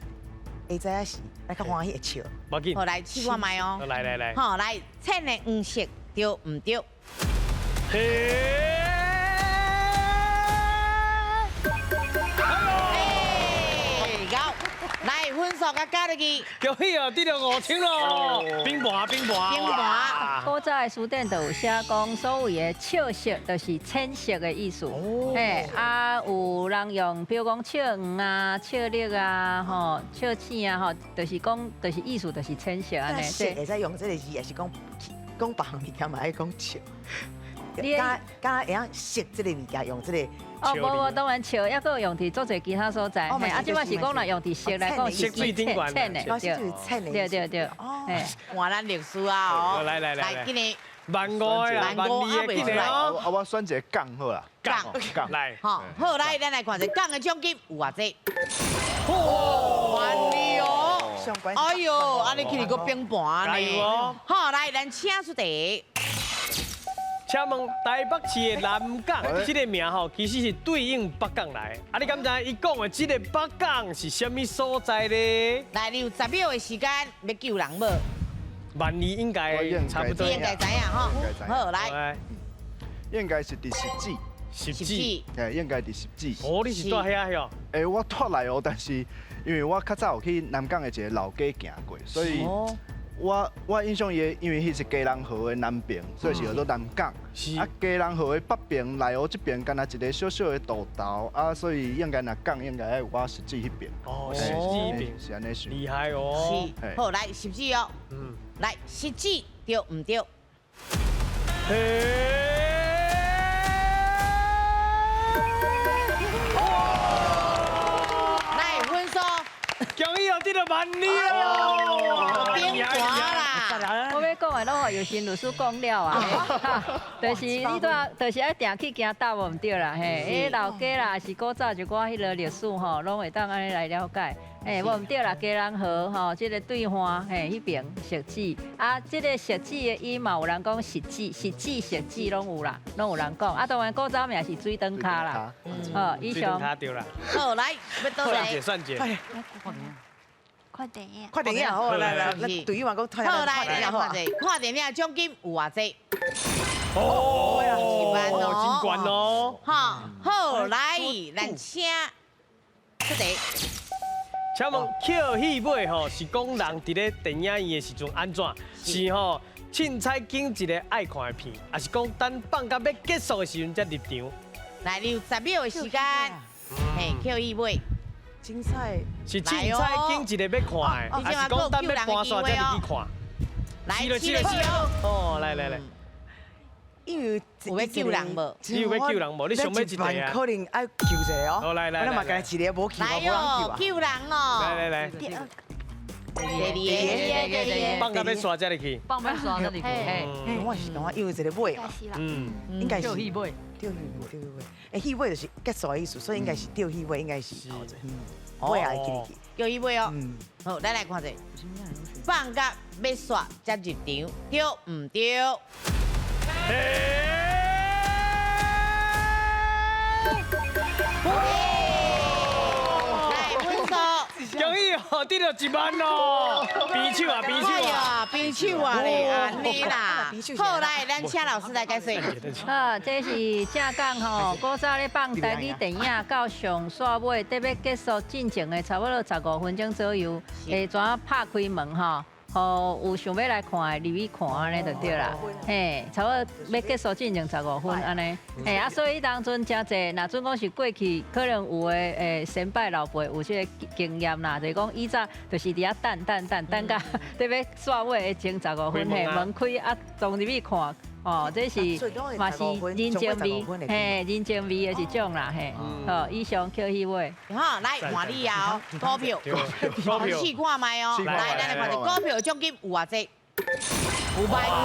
下早時來較歡喜會笑。無緊。好，來試看覓哦。來來來。好，來淺的黃色對毋對？嘿。來分數佮加入去，恭喜哦，得著5000咯，冰盤冰盤冰盤。古早的書典就有寫講，所謂的笑色就是淺色的意思。嘿，啊有人用，比如講笑黃啊、笑綠啊、吼、笑淺啊，吼，就是講，就是意思就是淺色按呢。色會使用這个字，還是講講別項物件嘛？愛講笑。敢敢會曉色這个物件，用這个。哦，無無，當然笑，抑閣用佇足濟其他所在。嘿，啊，這擺是講若用佇色來講是淺淺的，對對對對。哦，換咱歷史啊，哦，來來來，來，今年萬五啦，萬二的，今年哦。啊，我選一個槓好啦，槓槓來，好，好來，咱來看一下槓的獎金有偌濟。萬二哦，哎喲，按呢起來閣平盤呢。好，來，咱請出題。請問台北市的南港這个名吼，其實是對應北港來。啊，你敢知影伊講的這個北港是啥物所在呢？來，你有10秒的時間欲救人無？萬二應該差不多。應該知影吼。好，來。應該是佇汐止。汐止。哎，應該佇汐止。哦，你是住遐喲？欸，我蹛來哦，但是因為我較早有去南港的一个老街行過，所以。我印象伊，因为彼是基隆河的南边，所以是叫做南港。啊，基隆河的北边内湖这边，敢若一个小小的渡头啊，所以应该若港应该爱往汐止彼边。哦，汐止彼边是按呢想。厉害哦。是，好来汐止哦。来汐止对毋对？来分数。恭喜哦，得到万里哦！变大啦！我欲讲的拢予尤心律师讲了啊，就是你拄仔，就是爱定去行搭无毋对啦，嘿，彼老街啦，是古早一寡彼个历史吼，拢会当按呢来了解。嘿，无毋对啦，基隆河吼，这个对岸嘿，彼边汐止啊，这个汐止的音嘛，有人讲汐止、汐止、汐止拢有啦，拢有人讲。啊，当然古早名是水灯跤啦。好，以上。对啦。好，来，欲倒来。算者算者。看电影。看电影好，来来，队友嘛讲好来，来看者，看电影奖金有偌济？哦，一万哦，真悬哦。好，好，来，咱请出题。请问捡戏尾吼是讲人伫咧电影院的时阵按怎？是吼凊彩拣一个爱看的片，抑是讲等放到欲结束的时阵才入场？来，你有10秒的时间。嘿，捡戏尾。凊彩是凊彩拣一个欲看的，抑是讲等欲搬煞才入去看？来，是了是了。哦，来来来。因为有欲救人无？你有欲救人无？你想欲一个啊？可能爱救一个哦。好，来来来，我嘛家己一个无救，来哦，救人哦。来来来。第二个，放到欲煞才入去。放欲煞才入去。嘿，我是感觉有一个尾嘛。应该是。吊戏尾。吊戏尾，吊戏尾。哎，戏尾就是结束的意思，所以应该是吊戏尾，应该是。尾也会记入去。吊戏尾哦。好，咱来看者。放到欲煞才入场，对毋对？来分数，恭喜哦，得了1万哦，比手啊，比手啊，比手啊咧，按呢啦。好，来，咱请老师来解释。好，这是正讲吼，古早咧放台语电影到上煞尾，得欲结束进前的差不多15分钟左右，会怎拍开门吼？予有想欲来看的入去看按呢就对啦，嘿，差不多欲结束进前15分按呢，嘿啊，所以彼当阵诚济，若准讲是过去可能有的先辈老辈有这个经验啦，就是讲以早就是伫遐等等等等到得欲煞尾的前15分嘿，门开啊，冲入去看。哦，这是嘛是人情味，嘿，人情味的一种啦，嘿。好，以上捡戏尾。好，来换你啊，股票，试看觅哦。来，咱来看一下股票奖金有偌济？有万五，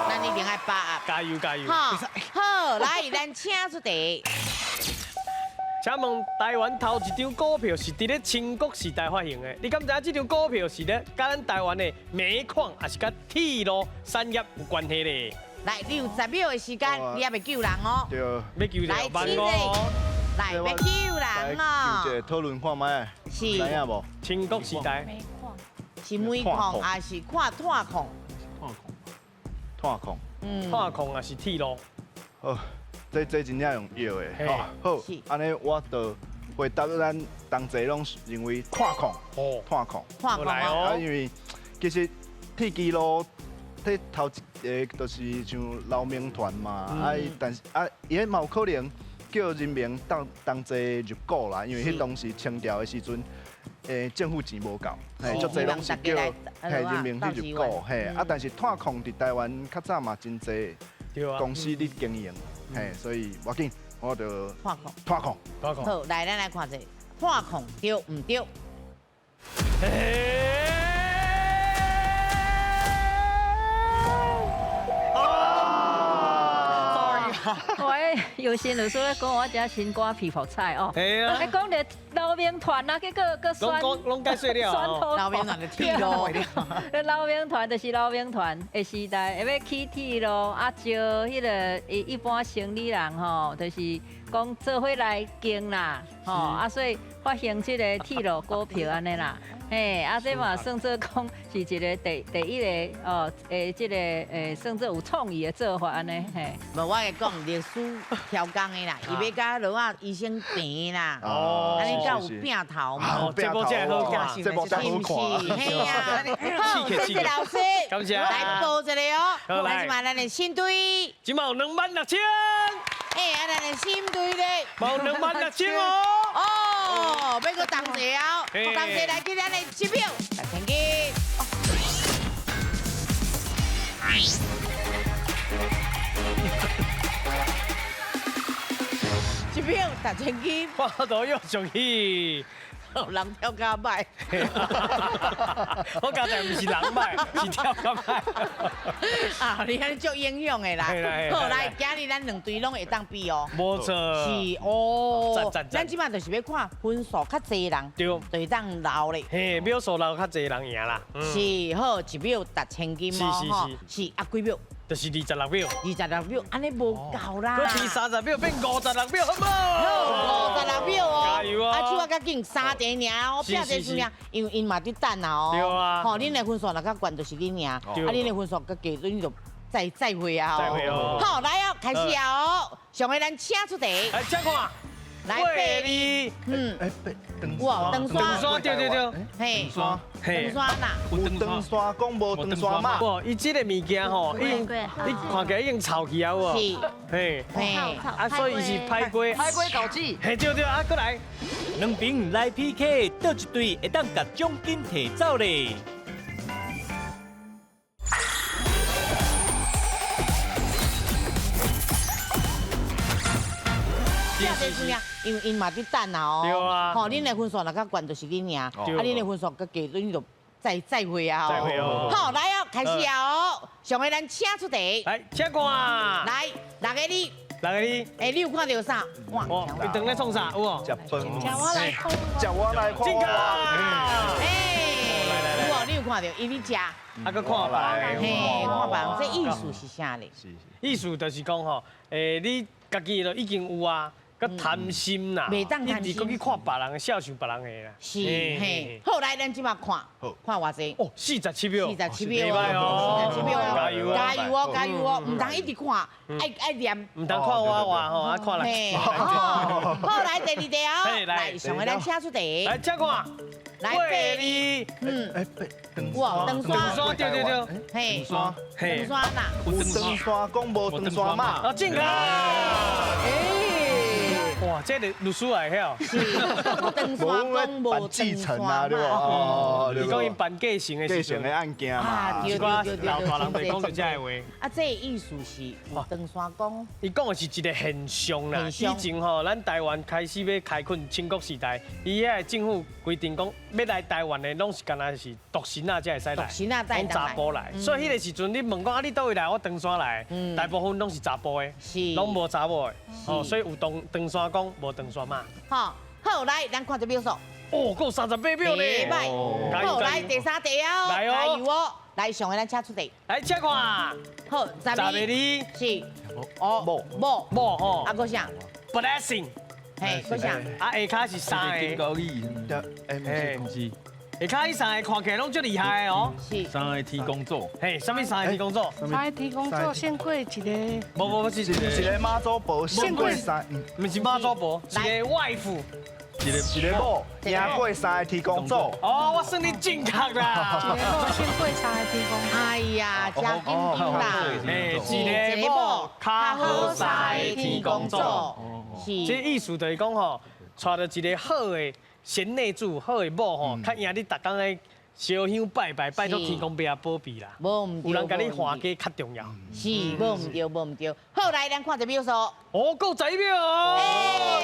咱一定爱把握。加油加油！好，好，来，咱请出题。请问台湾头一张股票是伫咧清国时代发行的，你敢知影这张股票是咧佮咱台湾的煤矿，抑是佮铁路产业有关系咧？来，你有10秒的时间，你还袂救人哦。对，欲救来，万五。来，欲救人哦。救一个讨论看觅，是。知影无？清国时代。是煤矿还是看炭矿？炭矿。炭矿。炭矿也是铁路。好，这真正用药的。好，按呢我就回答咱同齐拢认为炭矿。哦。炭矿。炭矿哦。啊，因为其实铁支路。这头一个就是像劳民团嘛，啊，但是啊，伊彼嘛有可能叫人民当同齐入股啦，因为彼当时清朝的时阵，政府钱无够，嘿，足济拢是叫嘿人民去入股，嘿，啊，但是炭矿伫台湾较早嘛真济公司咧经营，嘿，所以无要紧，我就炭矿，炭矿，炭矿。好，来，咱来看一下，炭矿对毋对？我有心律师咧讲，我真心肝脾腹菜哦。系啊。咧讲著劳民团啊，结果阁选拢解说了。劳民团的铁路。劳民团就是劳民团的时代，会欲起铁路啊，招彼个一般生理人吼，就是讲做伙来经啦，吼啊，所以发行这个铁路股票按呢啦。嘿，啊，這嘛算做講是一個第一個哦，這個算做有創意的做法按呢，嘿。無，我會講律師超工的啦，伊欲共落仔醫生病啦，按呢才有拼頭嘛。這部才好看，這部才好看。嘿啊，好，謝謝老師，感謝。來報一个哦，來這馬咱的新隊，這馬有26000。欸，啊，咱的新隊咧，嘛有26000哦。哦，欲閣同齊哦，同齊來去咱的一秒來聽見。一秒值千金，我都又上去。人跳較歹，我剛才毋是人歹，是跳較歹。啊，你按呢足影響的啦。好，來，今日咱兩隊攏會當比哦。無錯。是哦。咱這擺就是欲看分數較濟人，對，就會當留咧。嘿，秒數留較濟人贏啦。是，好，一秒值千金哦，是是啊，幾秒？就是26秒。26秒，按呢無夠啦。閣提30秒變56秒，好無？好，56秒哦。加油哦！啊，手仔較緊，三題爾哦，拼一個輸贏，因為𪜶嘛佇等啊哦。對啊。吼，恁的分數若較懸，就是恁贏；啊，恁的分數較低，恁就再會啊。再會哦。好，來哦，開始啊哦。上個咱請出題。來，請看。來，八字。嗯。哇，長山。長山，對對對。嘿。長山。長山啦。有長山講無長山媽。哇，伊這個物件吼，已經你看起來已經臭去啊，有無？是。嘿。啊，所以伊是歹過。歹過猴子。嘿，對對，啊，閣來。兩邊來 PK，佗一隊會當共獎金提走咧？因為𪜶嘛佇等啊哦，對啊，吼，恁的分數若較懸，就是恁贏；啊，恁的分數較低，恁就再會啊。再會哦。好，來哦，開始啊哦。上個咱請出題。來，請看。來，6個字。6個字。欸，你有看著啥？哇，伊當咧創啥？有無？食飯。食我來看。食我來看。進卡。欸，有無？你有看著？伊咧食。啊，閣看別人。嘿，看別人，這意思是啥咧？是。意思就是講吼，欸，你家己都已經有啊。閣貪心啦，袂當貪心，一直閣去看別人的，孝順別人的啦。是嘿，好來，咱這馬看，看偌濟？哦，47秒，47秒哦，47秒哦，加油哦，加油哦，加油哦，毋通一直看，愛念。毋通看我話吼，愛看人。好，來第二題哦，來，上個咱請出題。來，請看。來，八字。嗯。哇，長山。長山，對對對。嘿。長山。長山啦。有長山講無長山媽。啊，正確。哇，這個律師會曉。是，長山講無繼承啊，對無？哦，伊講𪜶辦繼承的繼承的案件嘛。啊，對對對對，老大人就講著這个話。啊，這个意思是長山講。伊講的是一個現象啦。以前吼，咱台灣開始欲開墾清國時代，伊遐个政府規定講，欲來台灣的攏是干焦是獨身仔才會使來，獨身仔攏查埔來。所以彼個時陣，你問講啊，你佗位來？我長山來，大部分攏是查埔的，攏無查某的。哦，所以有長山公，無長山媽。好，好來，咱看這秒數。哦，閣有38秒呢。袂歹。好，來第三題哦。來哦。加油哦！來，上個咱請出題。來，請看。好，十個字。是。哦。某。某。某吼。啊，閣啥？Blessing。嘿，閣啥？啊，下跤是三个。金高义。哎，毋是。下跤彼三个看起來攏足厲害的哦。是。三个天公祖。嘿，啥物三个天公祖？三个天公祖胜过一个。無無，是一个妈祖婆胜过三，毋是妈祖婆，一个外父。一个某赢过三个天公祖。哦，我算你正确啦。一个某胜过三个天公。哎呀，真紧张啦。嘿，一个某較好三个天公祖。是。這意思就是講吼，娶著一个好的賢內助，好的某吼，較贏你逐工咧燒香拜拜，拜託天公伯仔保庇啦。無毋對，有人共你還家較重要。是，無毋對，無毋對。好，來，咱看一秒數。哦，閣有11秒哦。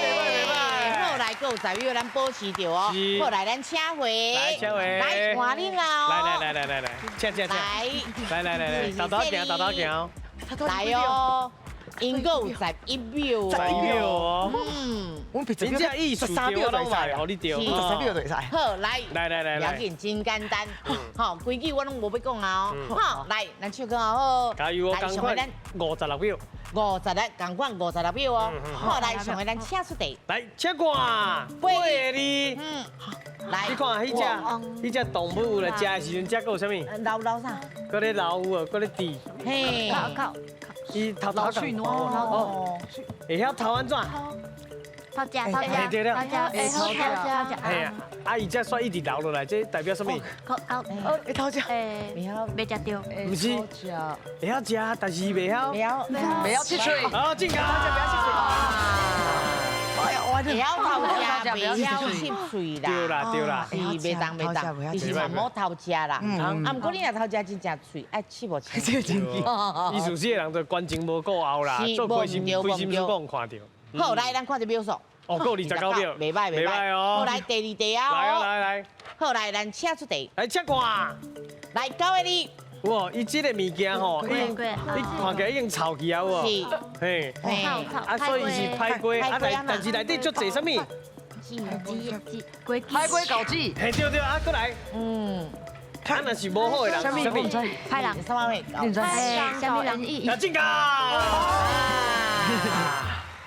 袂歹袂歹。好，來，閣有10秒，咱保持著哦。好，來，咱請回。來，請回。來，換恁啦。來來來來來，請請請。來。來來來來，豆豆行，豆豆行。來哦。𪜶閣有11秒哦，11秒哦。嗯，我們真正意思13秒就會使，予你著，13秒就會使。好，來，來來來，要緊，真簡單。好，規矩我攏無欲講啊哦。好，來，咱唱歌好。加油哦，趕快，56秒。56，仝款56秒哦。好，来，上个咱请出题。来，请看八个字。来，你看彼只，彼只动物有来食的时阵，食阁有啥物？老老啥？阁咧老有无？阁咧猪。嘿。伊头头讲。哦。会晓头按怎？头食头食，对了，头食会好头食。嘿啊，啊伊这煞一直留落来，这代表啥物？会偷食，袂晓，袂食著。毋是，会晓食，但是袂晓。袂晓，袂晓切喙。好，进球。会晓偷食，袂晓吸喙啦。对啦对啦，是袂当袂当，其实嘛无偷食啦。啊，毋过你若偷食真正喙爱吸无清。意思是个人就关情无顾后啦，做亏心亏心事讲看著。好，来，咱看一秒数。哦，够29秒，袂歹袂歹哦。好，来第二题啊。来来来。好，来，咱请出题。来，请看。来9个字。哇，伊这个物件吼，你看起来已经臭去啊，有无？是。嘿。啊，所以伊是歹鸡，啊，但是内底足济啥物？鸡歹鸡搞子。嘿，对对，啊，过来。啊，若是无好的人，啥物？歹人，啥物？啥物人？啊，进球。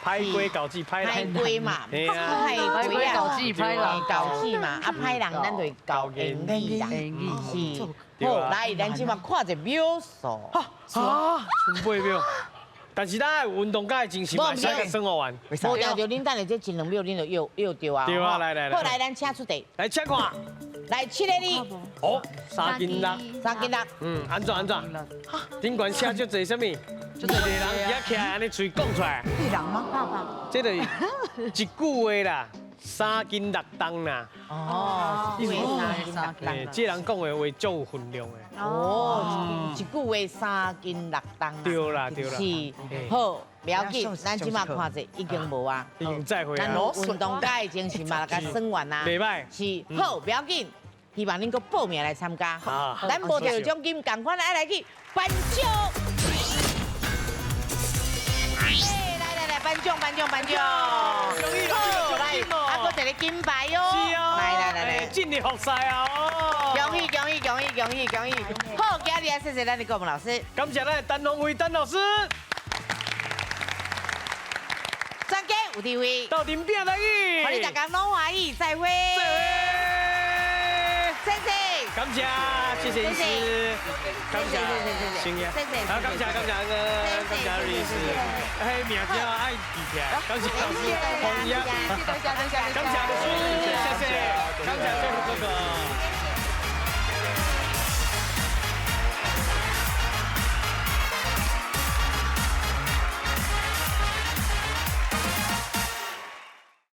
歹鸡搞子，歹人。歹鸡嘛，歹鸡搞子，歹人搞子嘛，啊，歹人咱就搞言语啦，是。好，来，咱这马看一秒数。啊，剩8秒。但是咱有运动家的精神嘛，使个算学完。无定著恁等下这前2秒恁就约约著啊。对啊，来来来。好，来，咱请出题。来，请看。来7个字。哦，3斤6。3斤6。按怎按怎？顶悬写足济啥物？足济人举起来，按呢喙讲出来。是人吗？这个一句话啦，3斤6重啦。哦，意思3斤6重。这人讲的话足有分量的。哦，一句话3斤6重。对啦对啦。是，好，不要紧，咱这马看者已经无啊。已经再会啊。咱运动家的精神嘛，共算完啊。袂歹。是，好，不要紧。希望恁阁报名来参加。咱无摕到奖金，仝款爱来去颁奖。来来来，颁奖颁奖颁奖！恭喜好，来，啊，阁一个金牌哦！是哦，来来来来，进入复赛啊！恭喜恭喜恭喜恭喜恭喜！好，今日谢谢咱的顾问老师，感谢咱的陈鸿辉陈老师。专家有智慧，斗阵拼台语，欢迎大家拢欢喜，再会。再会。谢谢。感谢，谢谢医师，感谢，谢谢，谢谢，好，感谢感谢哥，感谢律师，嘿，名字爱记起来，感谢老师，红叶，多谢多谢，感谢律师，谢谢，感谢政府哥哥。